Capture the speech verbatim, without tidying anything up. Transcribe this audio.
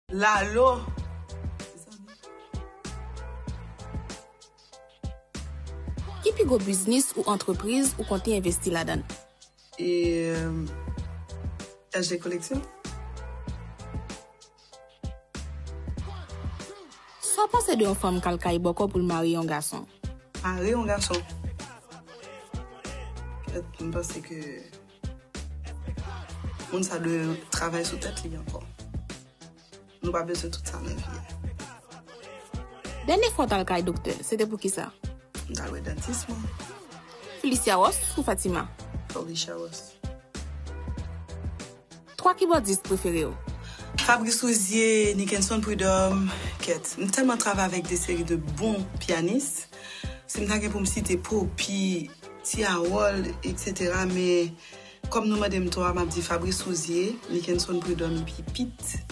Lalo. Ki pi gwo biznis ou antrepriz ou konte envesti ladan l? E euh, H D Collection. Sa w panse de yon fanm k al kay bòkò pou l marye yon gason? Marye yon gason. Kèt, m panse ke moun sa dwe travay sou tèt li ankò. Nou pa bezwen tout sa nan vi a. Dènye fwa w t al kay doktè, se te pou kisa? M t al wè dantis mwen. Felicia Ross ou Fatima? Felicia Ross. Twa kibòdis prefere w? Fabrice Rouzier, Nickenson Prud'homme, kèt. M tèlman travay avèk de seri de bon pyanis. Si m ta gen pou m site Popi, Ti Harold, et cetera, men kòm nou mande m twa, m ap di Fabrice Rouzier, Nickenson Prud'homme, epi Pete